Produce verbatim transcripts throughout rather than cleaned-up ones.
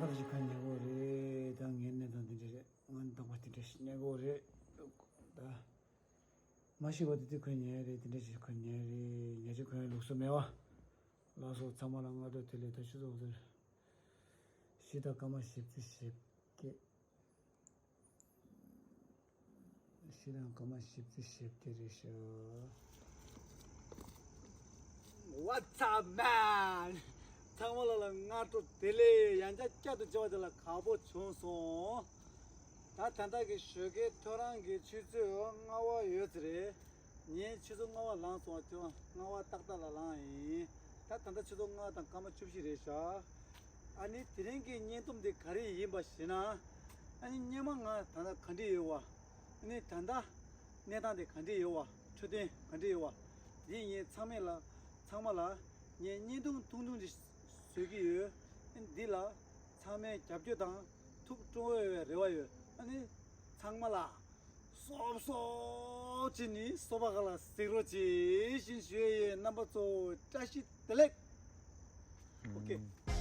ཁ་ཅིག་ཁ་ཉན་གོ་རེད། ད་ངའི་གནས་སྟངས་དེ་འདྲ་རེད། ང་འདོགས་པ་དེ་འདྲ་ཞིག་ཉན་གོ་རེད། ད་མ་ཤི་བ་དེ་དུས་ཁ་ཉན་རེད། དེ་འདྲ་ཞིག་ཁ་ཉན་རེད། ཉ་ཆུ་ཁོན་ལུགས་སུ་མེད་བ། ལགས་སོ། ཚང་མ་ལ་སྔ་དྲོ་བདེ་ལེགས། ད་ཆུ་ཚོད་ཟེར། བཞི་དང་སྐར་མ་བཞི་བཅུ་ཞེ་བརྒྱད། ཤི་རང་སྐར་མ་བཞི་བཅུ་ཞེ་བརྒྱད་རེད་ཤག What's up, man? ཚང་མ་ལ་ལ་སྔ་དྲོ་བདེ་ལེགས། ཡང་བསྐྱར་བསྐྱར་དུ་མཇལ་བ་དེ་ལ་དགའ་པོ་བྱུང་སོང་། ད་ད་ལྟ་གི་ཞོགས་ཀའི་ཐོ་རངས་ཀྱི་ཆུ་ཚོད་ལྔ་པ་ཡོད་ཚད་རེད། ཉིན་ཆུ་ཚོད་ལྔ་པ་ལངས་སོང་བ། ཐོ་རངས་ལྔ་པ་ཏག་ཏག་ལ་ལངས་ཡིན། ད་ད་ལྟ་ཆུ་ཚོད་ལྔ་དང་སྐར་མ་བཅུ་བཞི་རེད་ཤག་ཨ་ནི་དེ་རིང་གི་བརྙན་ཐུང་འདི་ག་རེ་ཡིན་པ་ཞེ་ན། ཨ་ནི་སྔོན་མ་ང་ད་ལྟ་ག་འདྲ་ཡོད་བ། ཨ་ནི་ད་ལྟ་གནས་སྟངས་དེ་ག་འདྲ་ཡོད་བ། འཕྲོད་བསྟེན་ག་འདྲ་ཡོད་བ། དེ་ངས་ཚང་མས་ལ་ཚང་མ་ལ་ངས་བརྙན་ཐུང་ཐུང་ཐུང་ཅིག་བཟོ་གི་ཡོད། ཨ་ནི་འདི་ལ་ཚང་མས་རྒྱབ་སྐྱོར་དང་ཐུགས་སྤྲོ་བའི་རེ་བ་ཡོད། ཨ་ནི་ཚང་མ་ལ་སོབ་སོབ་ཅིག་ནི་སོ་པ་ག་ལ་གཟིགས་རོགས་གྱིས་ཞེས་ཞུ་ཡས་ཡིན། རྣམ་པ་ཚོ་བཀྲ་ཤིས་བདེ་ལེགས། ཨོ་ཀེ།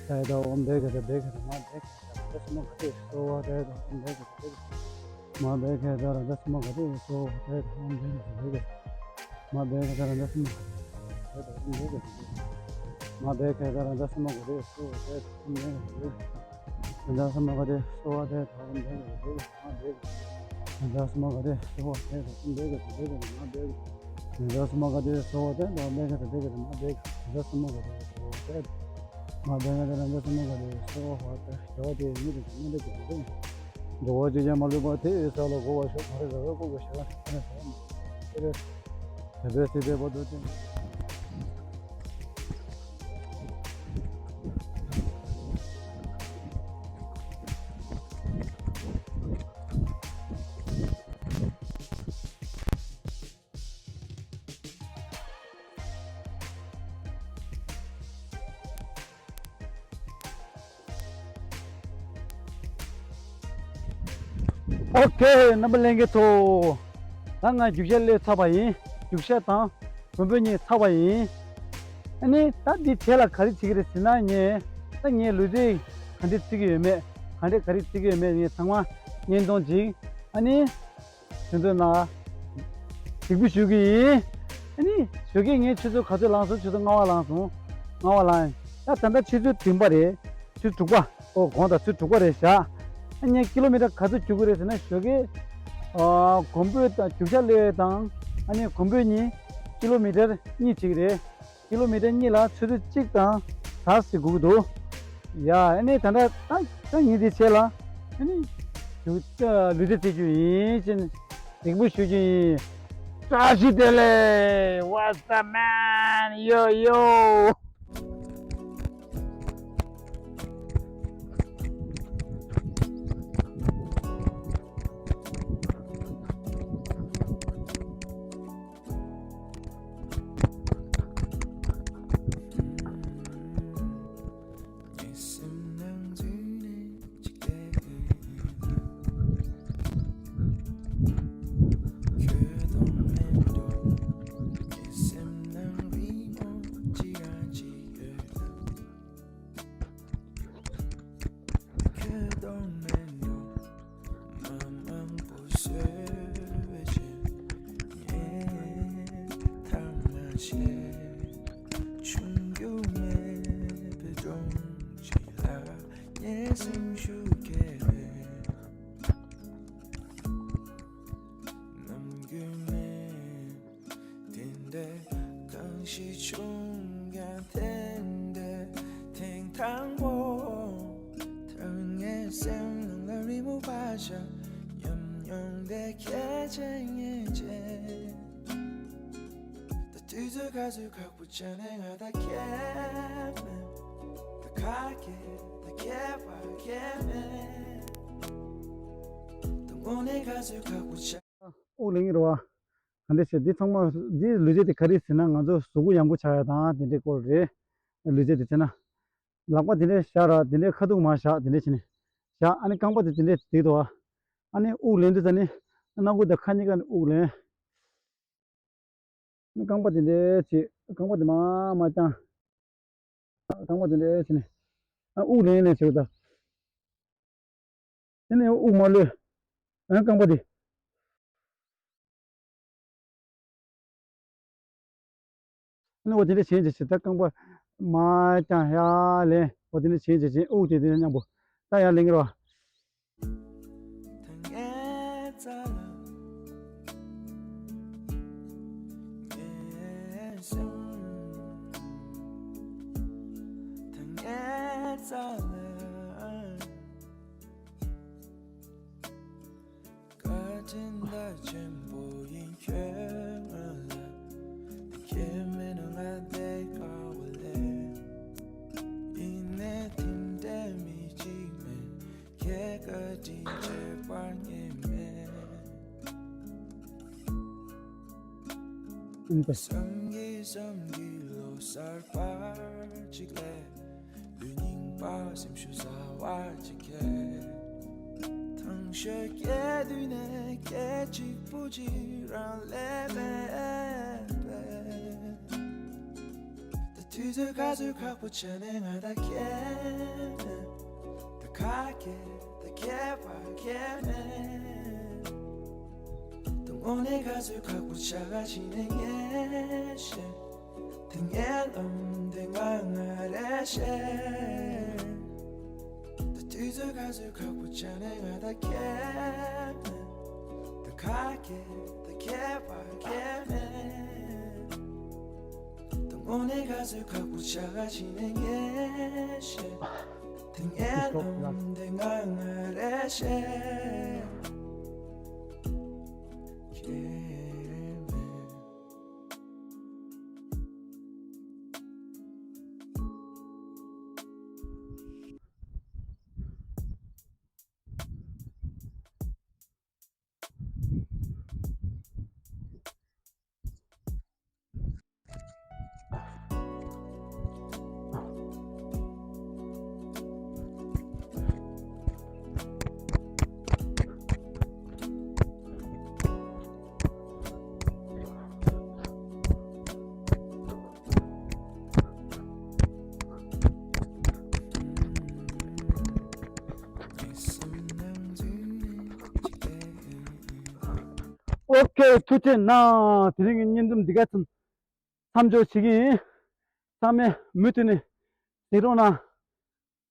ད་ད་འོ་འབད་ག་ད་འབད་ག་ད་མ་འབད་ག་ད་ད་སྨོ་ག་དེ་སོ་བ། ད་ད་འོ་འབད་ག་ད་འབད་ག་མ་འབད་ག་ད་ར་ད་སྨོ་ག་དེ་སོ་བ། ད་ད་འོ་འབད་ག་ད་འབད་ག་མ་འབད་ག་ད་ར་ད་སྨོ་ག་དེ་ད་ད་འོ་འབད་ག་ད་འབད་ག་མ་འབད་ག་ད་ར་ད་སྨོ་ག་དེ་སོ་བ། ད་ད་འོ་འབད་ག་ད་འབད་ག་ད་ད་སྨོ་ག་དེ་སོ་བ། ད་ད་འོ་འབད་ག་ད་འབད་ག་མ་འབད་ག་ད་ད་སྨོ་ག་དེ་སོ་བ། ད་ད་འོ་འབད་ག་ད་འབད་ག་མ་འབད་ག་ད་ད་སྨོ་ག་དེ་སོ་བ། ད་ད་འོ་འབད་ག་ད་འབད་ག་ད་མ་འབད་ག་ད་ད་སྨོ་ག་དེ་སོ་བ། ད་ད་མ་འབད་ག་ད་ར་ད་སྨོ་ག་དེ་སོ་བ། ད་ད་དེ་ཉིད་དུ་མི་འདུག་གི་འདུག་འགྲོ་བ་ཇི་བཞིན་མ་ལུས་པ་དེ་ཡི་ས་ལ་གོ་བར་ཤོག་མ་རེ་རེ་བའི་སྐུ་གོ་ཞེས་པ་ནི་ས་ནས་ས་མ་ཁྱེར་རེ་དེ་བས་སྲིད་པའི་བར་དུ་ཅི། ཨོ་ཁེ། རྣམ་པ་ལྷན་རྒྱས་ཚོ། ད་ང་རྒྱུག་ཤར་སླེབས་ཚར་བ་ཡིན། རྒྱུག་ཤར་དང་བོན་པོ་གཉིས་ཚར་བ་ཡིན། ཨ་ནི་ད་འདི་བྱས་ལ་ག་རེ་བྱེད་ཀྱི་རེད་ཟེར་ན། ངས་ད་ངའི་ལུས་རྩལ་ག་འདྲས་རྩེ་གི་ཡོད་མེད། ག་འདྲས་ག་རེ་རྩེ་གི་ཡོད་མེད། ངས་ཚང་མ་བརྙན་ཐུང་ཅིག་ཨ་ནི་དེ་ཚོའི་ནང་འཇིགས་པ་ཞུ་གི་ཡིན། ཨ་ནི་ཞོགས་ཀས་ངས་ཆུ་ཚོད་ག་ཚོད་ལངས་སོང་། ཆུ་ཚོད་ལྔ་པ་ལངས་སོང་། ལྔ་པ་ལངས། ད་ད་ལྟ་ཆུ་ཚོད་བདུན་པ་རེད། ཆུ་ཚོད་དྲུག་པ། ཨོ། དགོངས་དག་ཆུ་ཚོད་དྲུག་པ་རེད་བཞག་ཨ་ནི་ཀི་ལོ་མི་ཊར་ག་ཚོད་རྒྱུག་གི་རེད་ཟེར་ན། ཞོགས་ཀས་ཨ་གོམ་པ་དང་རྒྱུག་ཤར་གློད་དང་། ཨ་ནི་གོམ་པ་གཉིས་ཀི་ལོ་མི་ཊར་གཉིས་བྱེད་ཀྱི་རེད། ཀི་ལོ་མི་ཊར་གཉིས་ལ་ཆུ་ཚོད་གཅིག་དང་ཟླ་ཟེར་སྒུག་གི་འདུག་ཡ། ཨ་ནི་ད་ལྟ་ད་ད་ངས་འདི་བྱས་ལ། ཨ་ནི་ལུས་རྩལ་རྩེ་རྒྱུ་ཡིན་ཅེས་འཇིགས་པ་ཞུ་རྒྱུ་ཡིན། བཀྲ་ཤིས་བདེ་ལེགས། What's up, man? Yo, yo. དེ་འདྲའི་གང་ཞིག་བྱུང་ཀྱང་། དེ་འདྲའི་ཐེངས་དང་པོ། ཐོས་ངའི་སེམས་ནང་ལ་རི་མོ་བཞག་ཉམས་མྱོང་དེ་ཁྱེད་ཆེ་ངེས་ཅན། ད་དུས་ཚོད་ག་ཚོད་ཁག་པོ་བྱས་ནས་ང་ད་ཁྱེད་མེད། ད་ཁ་སྐད་ད་ཁྱེད་པ་ཁྱེད་མེད། ད་དངོས་གནས་ག་ཚོད་ཁག་པོ་བྱས། དབུགས་ལེན་གྱི་རེད་བ། ག་འདྲ་བྱས། འདི་ཚང་མ་འདི་ལུས་རྩལ་དེ་ག་རེ་ཟེར་ན། ང་ཚོ་གཟུགས་པོ་ཡང་པོ་ཆགས་ཡ་དང་དེ་འདྲའི་སྐོར་རེད། ལུས་རྩལ་དེ་བྱས་ན། ལག་པ་དེ་འདྲ་བཞག་ར། དེ་འདྲའི་ཁ་ཐུག་མར་བཞག་དེ་འདྲ་བྱས་ནས་བཞག་ཨ་ནི་རྐང་པ་དེ་དེ་འདྲ་བསྡད་འདུག་བ། ཨ་ནི་དབུགས་ལེན་དུས་ཙ་ནི་སྣ་ཁུག་དང་ཁ་གཉིས་ཀ་ནས་དབུགས་ལེན། ཨ་ནི་རྐང་པ་དེ་འདྲ་བྱས། རྐང་པ་དེ་མར་མར་བརྐྱངས། རྐང་པ་དེ་འདྲ་བྱས་ནས། ཨ་དབུགས་ལེན་ལེན་བྱེད་དགོས་ད། དེ་ནས་དབུགས་མར་གློད། ཨ་རྐང་པ་དེ། ཨ་ནི་འོ་དེ་འདྲ་བྱས་བྱས་བྱས། ད་རྐང་པ་མར་བརྐྱངས། ཡར་ལེན། འོ་དེ་འདྲ་བྱས་བྱས་བྱས། དབུགས་དེ་དེ་མཉམ་པོ། ད་ཡར་ལེན་གྱི་རེད་བ། བཀའ་དྲིན་རླབས་ཆེན་པོ་ཡིན་ཁྱོད་ང་ལ། དེ་ཁྱེད་མེད་ན་ང་བསྡད་དཀའ་བ་ལས། ཡིན་ནའི་དེ་འདྲ་མི་གཅིག་མེད། ཁྱེད་བཀའ་དྲིན་བརྗེད་པར་ངེས་མེད། ཨིན་པས། བསམ་གྱིས་བསམ་གྱིས་ལོ་གསར་པ་གཅིག་ལས། ལུས་རྙིང་པ་སེམས་ཤུགས་ཟ་བ་གཅིག་གིས། ཐང་ཤོད་སྐྱེ་དུས་ནས་སྐད་གཅིག་པུ་གཅིག་རང་ལས་མེད་པས། ད་དུས་ཚོད་ག་ཚོད་ཁག་པོ་བྱས་ནས་ང་ད་ཁྱེད་མེད། ད་ཁ་སྐད་ད་ཁྱེད་པ་ཁྱེད་མེད། ད་དངོས་གནས་ག་ཚོད་ཁག་པོ་བྱ་ག་ཕྱིན་ནས་ངས་ཤེས། དེ་ངའི་ལམ་དེ་ང་ང་རེ་ཤེས། ད་དུས་ཚོད་ག་ཚོད་ཁག་པོ་བྱས་ནས་ང་ད་ཁྱེད་མེད། ད་ཁ་སྐད་ད་ཁྱེད་པ་ཁྱེད་མེད། ད་དངོས་གནས་ག་ཚོད་ཁག་པོ་བྱ་ག་ཕྱིན་ནས་ངས་ཤེས། དེ་ངའི་ལམ་དེ་ང་ང་རེ་ཤེས། ཁྱེད་མེད། ཨོ་ཁེ། ཐུགས་རྗེ་གནང་། དེ་རིང་གི་བརྙན་འཛོམས་འདི་ག་ཙམ་མཚམས་འཇོག་བྱེད་ཀྱི་ཡིན། ཚང་མས་མུ་མཐུད་ནས་གཟིགས་རོགས་གནང་།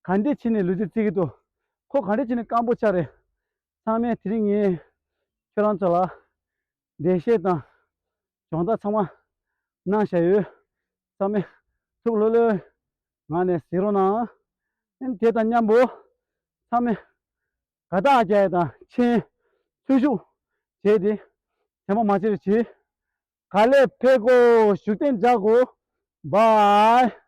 ག་འདྲས་བྱས་ནས་ལུས་རྩལ་རྩེ་གི་འདུག་ཁོ་ག་འདྲས་བྱས་ནས་སྐམ་པོ་ཆགས་རེད། ཚང་མས་དེ་རིང་ངས་ཁྱོད་རང་ཚོ་ལ་འགྲེལ་བཤད་དང་སྦྱོང་བརྡར་ཚང་མ་གནང་བཞག་ཡོད། ཚང་མས་ཐུགས་ལྷོད་ལྷོད་ངང་ནས་གཟིགས་རོགས་གནང་། དེ་དང་མཉམ་པོ་ཚང་མས་དགའ་རྟགས་རྒྱག་ཡ་དང་མཆན་འཚོལ་ཞུགས་བྱས་ཏེ་དེ་མ་མ་བྱེད་རེ་བྱེད། ག་ལེ་ཕེབས་གོ། བཞུགས་གདན་འཇགས་གོ། བཱའི།